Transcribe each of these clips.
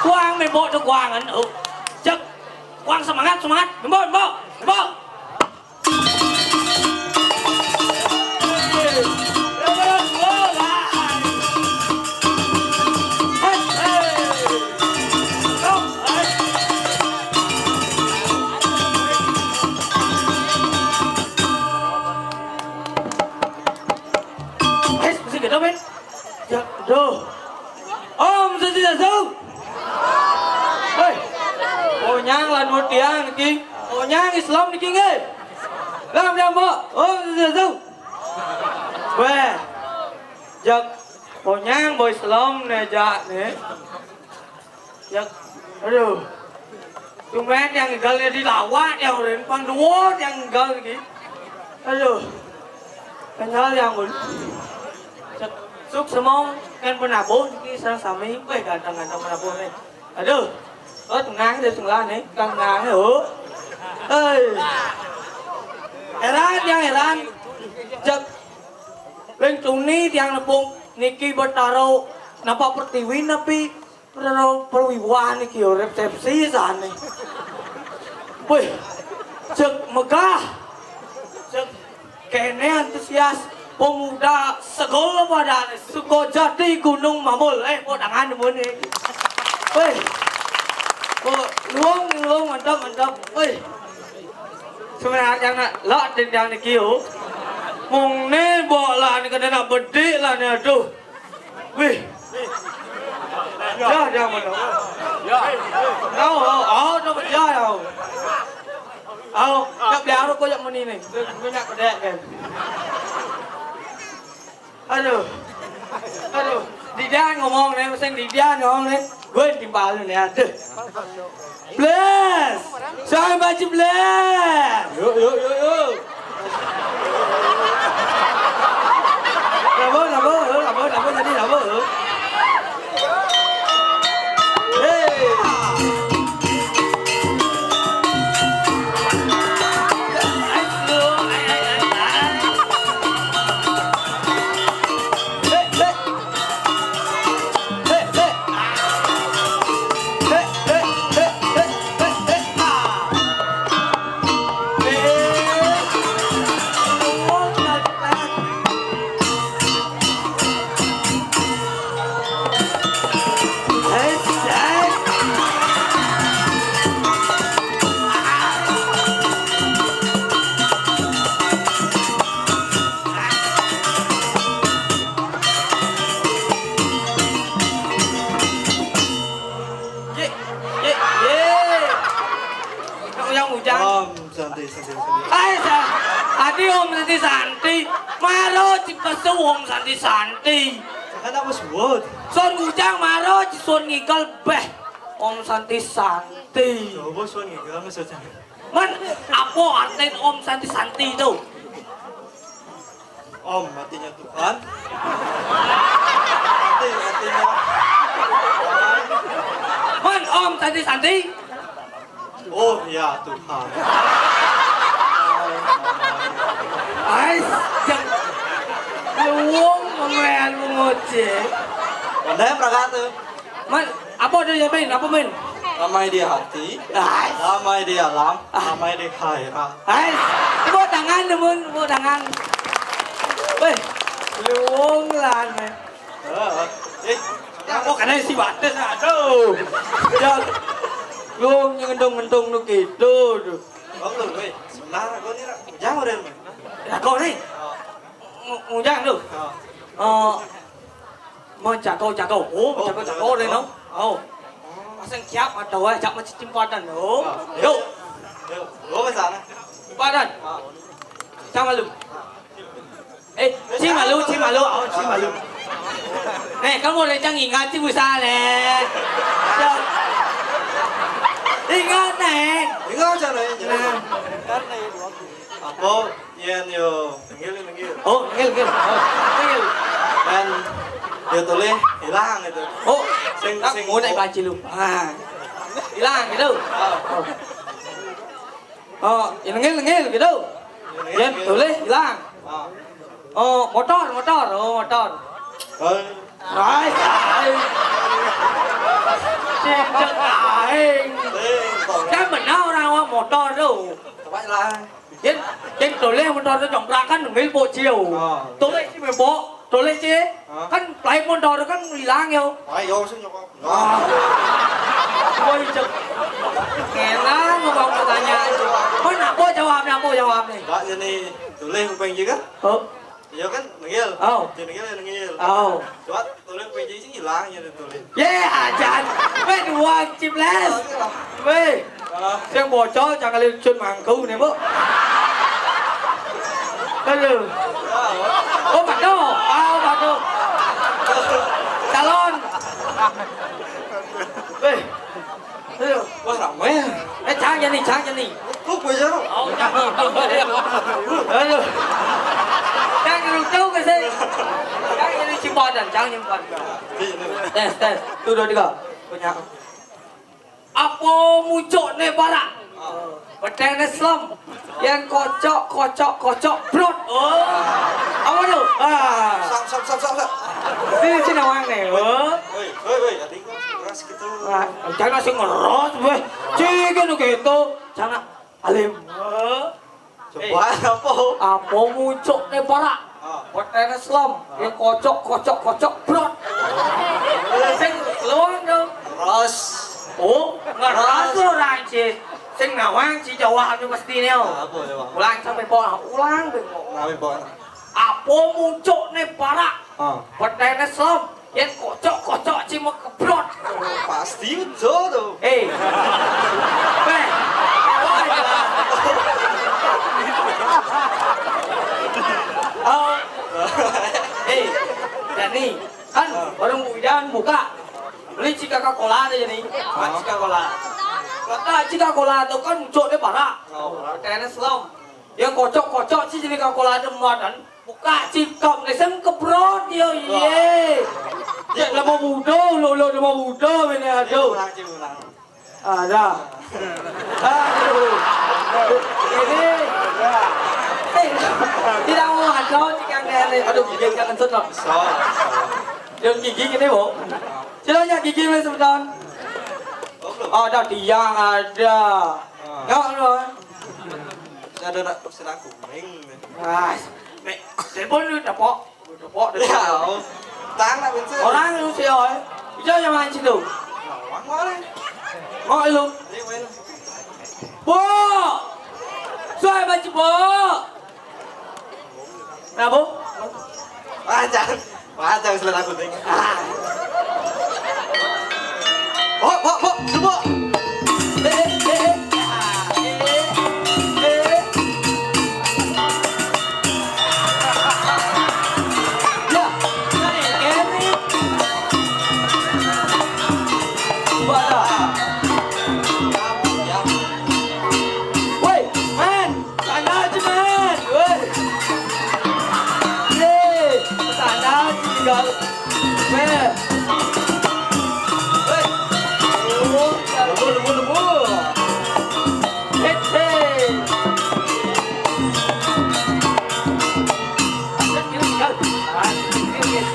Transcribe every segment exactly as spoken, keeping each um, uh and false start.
Kuang mê bôk tơ kuang ăn. Ơ. Jăk. Kuang semangat, semangat. Mê bôk, mê bôk, mê bôk. Hei, mesti gedô, men. Ya, aduh. Om Swastiastu. Hei. Ôh, nhang lah nô tiang niki. Ôh, nhang Islam niki nggih. Lam, lam, Mbok. Om Swastiastu. Weh. Jak. Ôh, nhang Mbok Islam nê, jak nê. Ya, aduh. Tumben yang nggal nê, di lawak yang rin, pang dua yang nggal niki. Aduh. Kenyal yang ul. Suk semong kan penabuh niki sareng sami. Weh, ganteng-ganteng penabuh nê. Aduh. Oh, tenang deh, tenang nê. Tenang nê, oh. Hei. Heran yang heran. Jak. Ring tuni tiang nepung niki Betara napa pertiwi napi Perwiwahan iki ya resepsi sane. Wih, cek megah. Cek kene antusias pemuda Segol padane Sukajati Gunung Mambul. Eh, kok tangan mun iki. Wih. Kok luwung, luwung, mantap, mantap. Wih. Sebenarnya nak lak dendang niki yo. Mung ne bok lah ni kena nak bedik lah ni, aduh. Wih. Jah, jah, mana? Au, au, au, dah pecah, au. Au, nak beli aruk kau jak muni ni. Kau nak pedek kan? Aduh. Aduh. Didian ngomong ni, mesti Didian ngomong ni. Gue timpal ni, aduh. Bless. Saya baca bless. Yuk, yuk, yuk, yuk. Apa, apa, apa, apa jadi apa? Hei. Ye, ye, ye. Kau yang ujang. Om Santi, Santi, Santi. Hai, sa-, adi Om Santi, Santi. Maro ci pesu Om Santi, Santi. Kan aku sebut. Sun ujang maro ci sun ngigal beh. Om Santi, Santi. Coba sun ngigal maksudnya. Man, apa artin Om Santi Santi itu? Om artinya Tuhan. Santi artinya Man, Om Santi Santi. Oh ya, Tuhan. Ais, jang. Luwung pemain ngoceh. Pandai prakate. Man, apa dia, Min? Apa, Min? Ramai di hati, ah, ramai di alam, ah, ramai di khairat. Hai, tepuk tangan, teman, tepuk tangan. Weh, luwung lah, Min. Eh, eh, aku kena isi batas, aduh. Ya, luwung ngendong-ngendong nu gitu, tuh. Oke, weh, sebentar, aku ni, Rak. Jangan udah, Min. Lah, kau ni. Oh. Ng-, ngujang tu. Oh. Eh, Mơ chả câu, chả câu. Ơ, chả câu, chả câu đây nó. Ơ. Pasang kiap atau, eh, chả mơ chim pa dan. Ơ. Ơ. Yo. Yo. Ơ, pasang. Chim pa dan. Ơ. Chang malu. Eh, chim malu, chim malu. Ơ, chim malu. Nè, có một lời chăng ingat chứ, buổi xa nè. Ingat nè. Dengar jane, jane. Apa yen yo nengil, nengil. Oh, nengil, nengil. Oh, nengil. Kan yo tulis ilang gitu. Oh, sing, tak sing mau naik panci lu. Ah. Ilang gitu. Ah. Oh. Oh, nengil, nengil gitu. Nengil, yen nengil. Tulis ilang. Ah. Oh, motor, motor. Oh, motor. Hai. Hai, hai. Cicak aing. Kan benar orang awak motor tu. Coba lah. Yen, yen tulis motor tu congkrakan, ngambil pok ciu. Ah. Tulis si mebok, tulis si. Ah. Kan lain motor kan hilang yo. Ayo, sing nyoba. Ah. Woi, cek. Enak ngomong pertanyaan. Kau nak apa jawabnya, apa jawabnya? Enggak, ini tulis kuping juga. Oh. Iya kan, nengil. Oh. Dia nengil, ya nengil. Oh. Coba tulis P J C hilang ya tulis. Ye, ajan. Weh, dua ciples. Weh. Ah. Yang bocor jangan lucu mangku nih, Bu. Aduh. Oh, padu. Ah, padu. Calon. Weh. Aduh. Wah, ramai ya. Eh, jangan nih, jangan nih. Kok gue jarum? Oh, jangan. Aduh. Jangan lucu ke sih. Jangan jadi cipotan, jangan cipotan. Tes, tes. Tuh, dua, tiga. Punya. Apa mucuk nih barak? Betene slem. Yang kocok, kocok, kocok, brot. Oh. Apa tuh? Ah. Sap, sap, sap, sap, sap. Ini sih nawang nih. Oh. Woi, woi, woi, adik keras gitu. Ah, jangan sih ngeros, weh. Cik, gitu, gitu. Jangan alim. Oh. Coba apa? Apa mucuk nih barak? Ah. Betene slem. Ah. Yang kocok, kocok, kocok, brot. Sing luang dong. Keras. Oh, ngeras lo rancis. Sing nawang si Jawa anu mesti nih. Ah, apa ya, Bang? Ulang sampai bola, ulang sampai bola. Sampai bola. Apa mucuk nih barak? Ah. Betene slem. Yang kocok, kocok si mau kebrot. Pasti ujo tuh. Eh. Beh. Oh. Eh, Dani, kan warung Bu Idan buka. Beli Coca-Cola aja nih. Ah, Coca-Cola. Kata Coca-Cola tuh kan mucuk nih barak. Oh. Betene slem. Ya kocok-kocok sih jadi Coca-Cola ada muatan. Buka cikap nih sing kebrot ya, iye. Cek lama muda, lo, lo lama muda ini, aduh. Ulang, cik, ulang. Ada. Aduh. Ini. Eh, tidak mau ada cik yang kayak ini. Aduh, gigi yang kentut loh. Sorry, sorry. Yang gigi gini, Bu. Sila ya gigi nih sebentar. Oh, belum. Ada tiang, ada. Ah. Nggak, loh. Saya ada nak, saya nak kuning. Ah, nek, telepon lu tepok. Tepok, tepok. Ya, oh. Tang nak bensin. Orang lu sih, oi. Itu yang main situ. Nah, orang mana? Mau lu? Ini main. Bu! Suai baca, Bu! Nah, Bu? Wajar. Wajar selera kuning. Ah. Hop, hop, hop, semua. Eh, eh, eh, eh. Ah, eh, eh. Ya, nah, eh, eh. Buat dah. Woi, man. Sana aja, man. Woi. Ye, sana aja tinggal. Weh. Woi. Lembur, lembur, lembur. Hei, hei. Tinggal, tinggal. Ah, tinggal.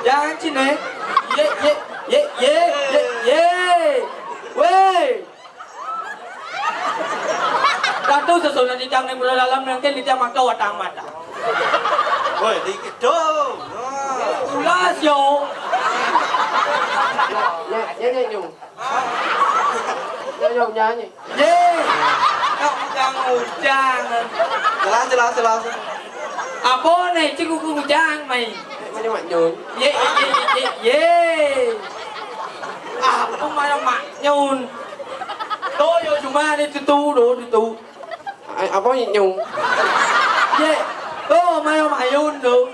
Jangan sini. Ye, ye, ye, ye, ye, ye. Weh. Satu sesudah di tiang yang berada dalam, mungkin di tiang mangkau watang mata. Woi, dikit dong. Ulas, yo. Nyak, nyak, nyak, nyung. Nyak, nyung, nyanyi. Ye. Kau ujang-ujang. Jelas, jelas, jelas. Apa ne cik kuku kujang mai? Mana Mak Nyun? Ye ye ye ye ye. Apa mana Mak Nyun? Tuh yo cuma ni tu tu do tu tu. Ai, apa ni nyung? Ye, tuh mayo mayun tuh.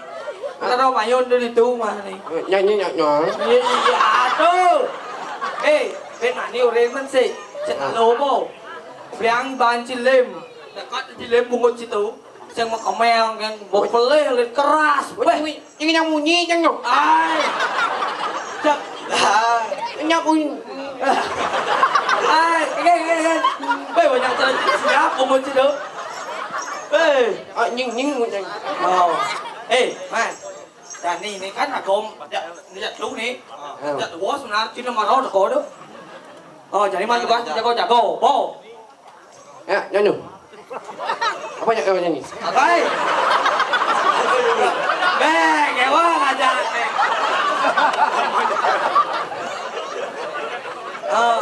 Taruh mayun tuh di tu mah ni. Nyanyi nyak nyong. Ye, iya tuh. Eh, ben mani orang men sih. Cek alo mo. Biang ban cilim. Dekat cilim bungut situ. Sing mau kemel kan. Bau pelih, lit keras. Wih, wih. Ini yang bunyi, yang nyong. Ai. Cak. Ah, ini yang bunyi. Ai, ini, ini, ini. Weh, banyak cerita siap, umur sih, dong. Weh. Ah, nying, nying, nying. Oh. Eh, man. Dan ini kan agom, ya, ini ya, lu nih. Ah. Ya, gua sebenarnya cina marah, udah kode. Oh, jadi man juga jago-jago. Bo. Ya, nyanyi. Apa ya, eh, nyanyi? Abai. Beh, kewa aja. Eh,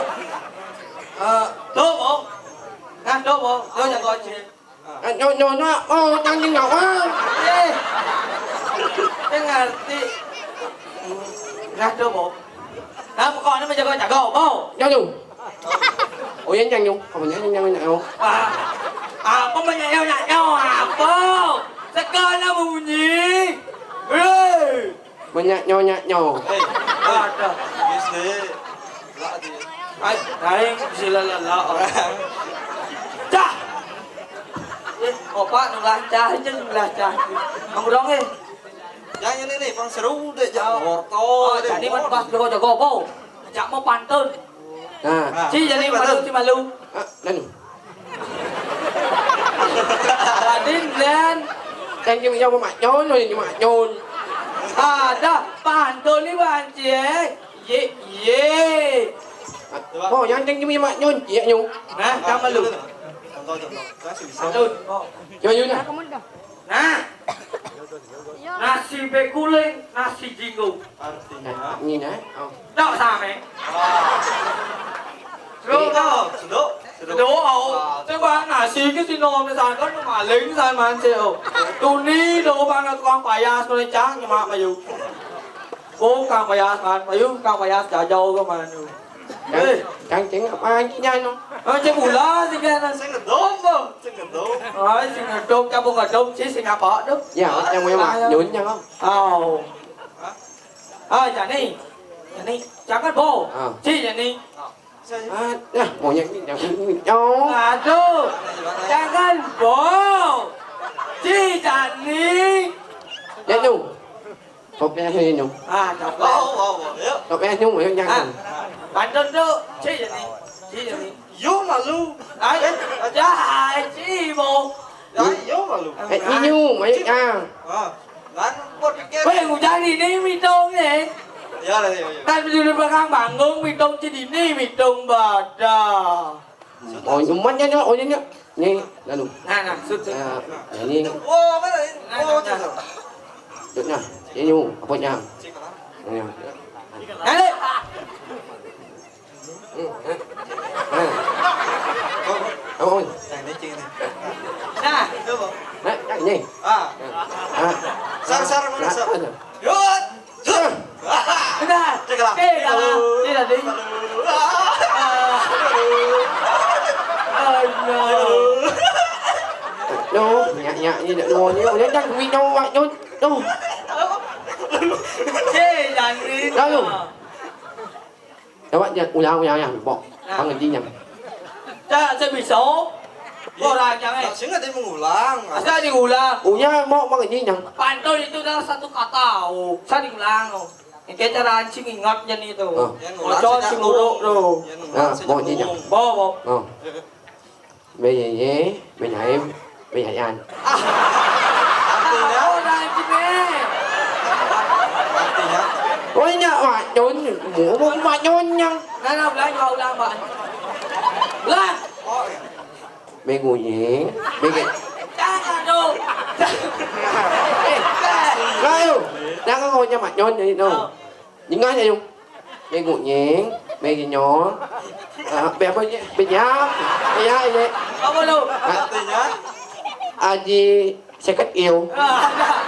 eh, tuh, Bo. Nah, tuh, Bo. Tuh, jago aja. Eh, nyo, nyo, nyo. Oh, nyanyi nyawa. Eh. Saya ngerti. Nah, tuh, Bo. Nah, pokoknya menjaga-jaga, Bo. Nyanyi. Oh, iya, nyang nyong. Apa nyang nyong, nyang nyong? Ah, apa banyak nyong, nyang nyong? Apa? Sekarang bunyi. Hei. Banyak nyong, nyang nyong. Eh, ada. Bisa. Lah dia. Ai, lain sila lala. Cah. Eh, opak nulah cah, aja nulah cah. Ngurung, eh. Yang ini nih, pang seru deh, jangan wortel. Oh, jadi man pas jago-jago, Bo. Ajak mau pantun. Nah. Ci jadi malu, ci malu. Ah, lalu. Radin, Glenn. Yang cuma yang Mak Nyun, yang cuma Nyun. Ada pantun ni, Bang, ci, eh. Ye, ye. Oh, yang yang cuma Mak Nyun, ye, Nyun. Nah, dah malu. Contoh, contoh. Kasih bisa. Pantun. Oh. Yo, yo, nah. Nah, nasi bekuling, nasi jinggo. Artinya? Nah, ini nah. Oh. Tak sama. Wah. Sedok, sedok. Sedok, oh. Coba nasi ke sini, misalkan maling sama sih, oh. Tuni, do mana tukang payas, tu cang, cuma mayu. Oh, kang payas, kan. Mayu, kang payas, jajau ke mana? Eh. Cang, cang, apa lagi nya, no? Oh, cek bola sih kan. Sing ngedom, Bang. Sing ngedom. Oh, sing ngedom, cabut ngedom, sih sing apa tu? Ya, yang punya Mak Nyun, yang apa? Oh. Ah, jadi. Jadi, jangan, Bo. Ah. Ci, jadi. Ah, ya, monyet ni, jangan ni. Oh. Aduh. Jangan, Bo. Ci, jadi. Ya, tu. Kopi aja minum. Ah, cakep. Wow, wow, wow. Yuk. Kopi aja minum, jangan. Ah, pantun tu, ci jadi. Ci jadi. Yo malu. Ai, eh, dah, ai, ci mo. Ya, yo malu. Eh, minum, ayo, ah. Ah, kan buat pikir. Weh, hujan ini minum ni. Ya lah, ya, ya. Kan dulu belakang bangun, minum ci dini, minum badah. Oh, nyaman ya, oh, ya, ya. Ni, lalu. Nah, nah, sut, sut. Ah, ini. Oh, mana ni? Nah, oh, nah, nah. Sutnya. Ini, apa nya? Ya. Nah, ni. Hmm, eh. Eh. Oh, oh. Nah, ini cing ni. Nah, ini. Ah. Ah. Sar, sar, mana sar? Yot. Dah. Cek lah. Cek lah. Cek lah, ding. Ah. Aduh. No, nyak, nyak, ni dah, no, ni, oh, jangan, we know what, no, no. Cek lah, ni. Lalu. Jawab je, ulang, ulang, ulang. Bok. Nah. Bang Haji nyam. Tak, saya bisa. Orang jangan. Tak, saya nggak ada mengulang. Asal diulang. Oh, ya, mau, mau ini nyam. Pantun itu adalah satu kata. Oh, saya diulang. Oh. Ini cara anjing ingat je ni tu. Oh. Yang ngulang. Ojo sejak si nguruk tu. Yang ngulang. Nah, sejak mau ini nyam. Nguruk. Bawa, bawa. Oh. Bê Yê Yê, Bê Yê Em, Bê Yê An. Artinya? Artinya? Ôi, nhớ mà nhốn, mũ mũ mà nhốn nhá. Nah, nah, ulang, ulang, ulang, Pak. Ulang. Bê Ngô Nhé, Bê Ghê. Jangan dong. Ayo, jangan ngomongnya mà nhốn jadi no. Ingat ya, Yung. Bê Ngô Nhé, Bê Ghê Nhó. À, Bê apa nhé? Bê Nhá. Bê Nhá ini. Apa tu? Artinya? Aji Seket kilo. Ah, dah.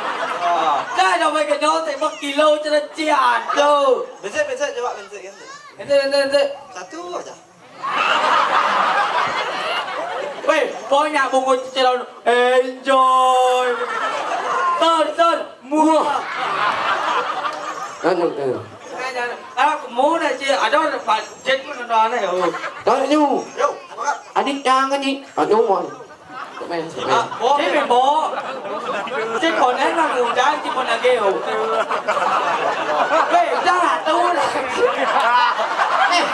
Dah, dah main kenyal, tembak kilo, cerecian tu. Besik, besik, coba besik, besik. Besik, besik, besik. Satu aja. Weh, banyak bungut cicilan. Enjoy. Tur, tur. Muah. Anu tu. Kalau kamu dah cik, ada orang pak jet pun ada aneh. Tanya. Yo, semangat. Adik jangan ni. Aduh, mon. Cik membawa. Cik konen lah muda, cik konen geo. Weh, dah lah tu lah. Eh.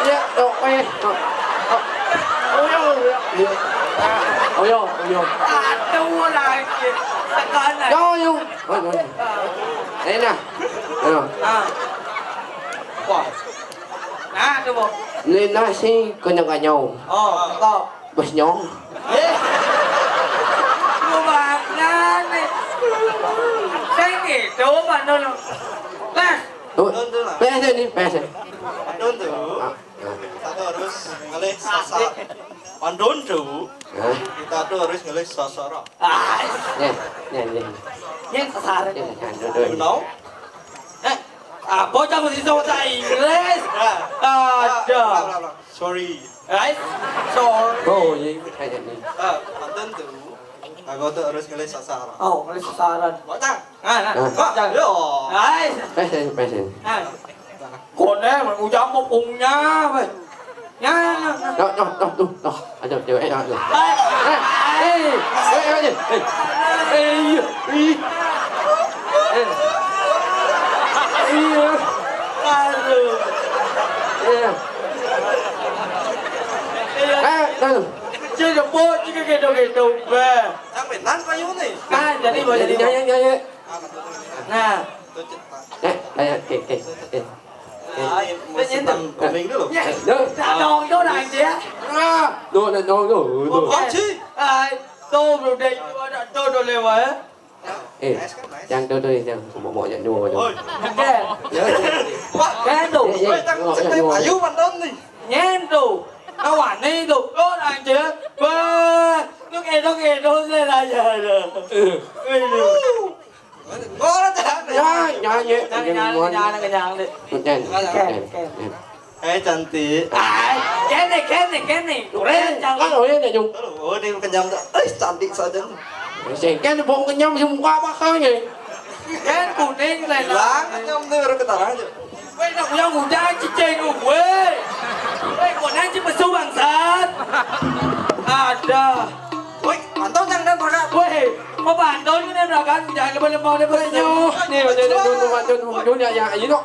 Ya, dok, eh. Oh, ya, oh, ya. Oh, ya, oh, ya. Satu lah, cik. Tekanan. Ya, ya. Oh, ya. Eh, nah. Ya. Ah. Wah. Nah, tu, Bu. Ni nasi kena kanyau. Oh, top. Bos nyong. Eh. Lu mana ni? Saya gitu, Pak Nun. Mas. Oh, pes ni, pes. Nun tu. Ah, ah. Kita tu harus ngelih sasa. Pandun tu. Hah? Kita tu harus ngelih sasara. Ah. Ni, ni, ni. Ni sasara. Ni, ni, ni. You know? Eh, apa kamu sih bahasa Inggris? Ah. Ada. Ah, ah, ah, ah. Sorry. Right? Sorry. Oh, ya, ini kayak ni. Ah, pandun tu. Aku tu harus ngelih sasaran. Oh, ngelih sasaran. Buat tak? Ah, ah. Ah. Buat tak? Yo. Hai. Pesen, pesen. Ah. Kone, ujang mau punya, weh. Ya, ya, ya, ya. Tuh, tuh, tuh, tuh, tuh. Ada cewek, ada. Hai. Eh, eh, eh, eh, eh. Eh, iya, ih. Eh. Iya. Aduh. Iya. Eh, tuh. Cik jemput, cik gitu-gitu, bah. Sampai nan payu ni. Nah, jadi, bah, jadi, ya, bah. Ya, ya, ya. Nah. Eh, eh, eh, eh, eh. Ah, ya, mau sedang kambing dulu. Ya. Eh, no. Tak dong, tu dah, cik. Ah, no, no, no, no, no. Oh, cik. Ai, tu belum dah, tu dah, tu dah lewat, ya. Eh, yang tu tu yang mau mau yang dua tu. Oi. Okey. Ya. Wah, kan tu. Ya, ya. Oi, tak cek ayu pandun ni. Nyen tu. Kawan ni tu. Tu dah, cik. Wah, tu kedo-kedo saya lah, ya. Eh. Aduh. Ora tak ada. Ya, ya, ya. Jangan, jangan, jangan, jangan, jangan. Jangan, jangan. Oke, oke. Eh, cantik. Ai, kene, kene, kene. Keren, cantik. Kan, oh, ya, ya, Jung. Oh, dia kenyam tak? Eh, cantik saja. Saya kan bau kenyam, saya muka apa kau ni? Kan kuning, lain. Hilang, kenyam tu baru ketarik aja. Weh, nak punya muda, cicing lu, weh. Weh, kau nanti mesum, bangsat. Ada. Weh, pantau jangan berangkat. Weh, kau pantau ni berangkat, jangan lemah-lemah dia bersenyum. Ni, ni, ni, ni, ni, ni, ni, ni, ya, ya, you know.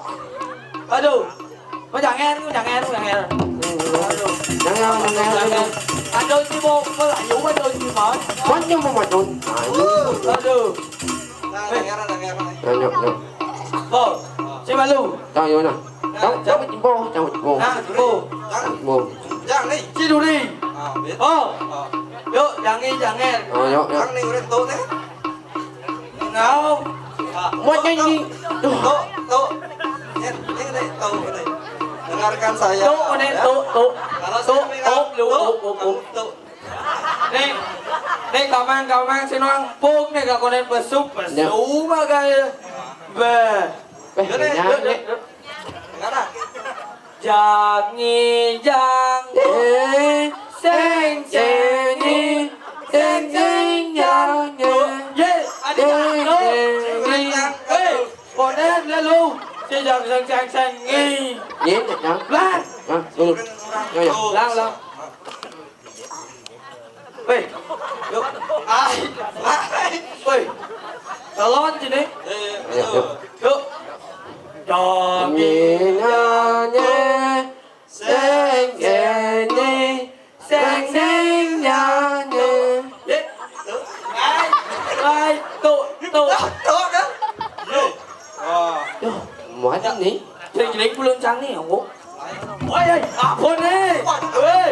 Aduh. Kau jangan, kau jangan, kau jangan. Aduh. Jangan, jangan, jangan. Aduh, si mau Melayu, aduh, si mau. Mana mau macam? Aduh. Aduh. Nah, dengar, dengar. Tanya, tanya. Oh, si malu. Tanya, nah. Tahu, tahu, jempol, tahu, jempol. Nah, jempol. Jempol. Jangan ni. Si duri. Ah, bet. Oh. Ah. Yuk, jangan, jangan. Oh, yuk, yuk. Jangan ni, udah tahu ni. Ngau. Ah, buat nyanyi. Tuh, tuh. Ni, ni, ni, tahu ni. Dengarkan saya. Tuh, ni, tuh, tuh. Kalau saya bilang, tuh, tuh, tuh, tuh. Nih, nih, kamang, kamang, sino ang pog, nih, kakunin, pesu, pesu, bagay. Be. Be, yun, yun, yun, yun. Jangi, jang. Eh, seng, sengi, seng, seng, jang, eh. Ye, adi, eh, jang, eh. Eh, konen, lalu. Si jang, seng, seng, sengi. Ye, jang. Lang. Lang, lang. Weh, yuk. Ai, ai. Weh, talon sini. Yuk, yuk. Yuk. Jangi nyanyi, seng nyanyi, seng seng nyanyi. Ye. Ai, ai, tu, tu. Tu kan? Yuk. Wah. Yuk, muat ni. Sering-sering pulun cang ni, aku. Woi, apa ni? Woi.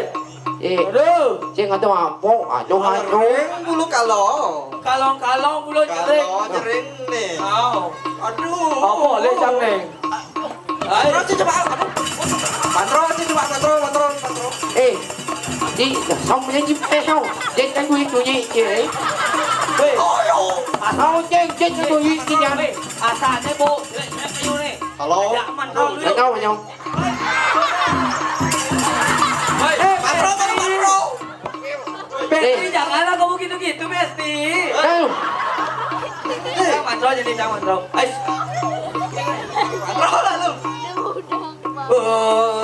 Eh, aduh. Cing, aduh, apa? Aduh, aduh. Jering bulu kalong. Kalong-kalong bulu jering. Kalong jering ni. Au. Aduh. Apa le cang ni? Ai. Kontrol, cing, coba. Aduh. Kontrol, cing, coba. Kontrol, kontrol, kontrol. Eh. Di, song punya jipeh kau. Jet kan duit duit je. Weh. Asal jet jet duit duit je. Weh, asal ni bu. Weh, saya kayu ni. Halo. Jangan kau nyong. Hei, Patro, Patro, Patro. Besti, janganlah kamu gitu-gitu, Besti. Kau. Jangan Patro jadi jangan Patro. Ais. Patro lah lu. Oh.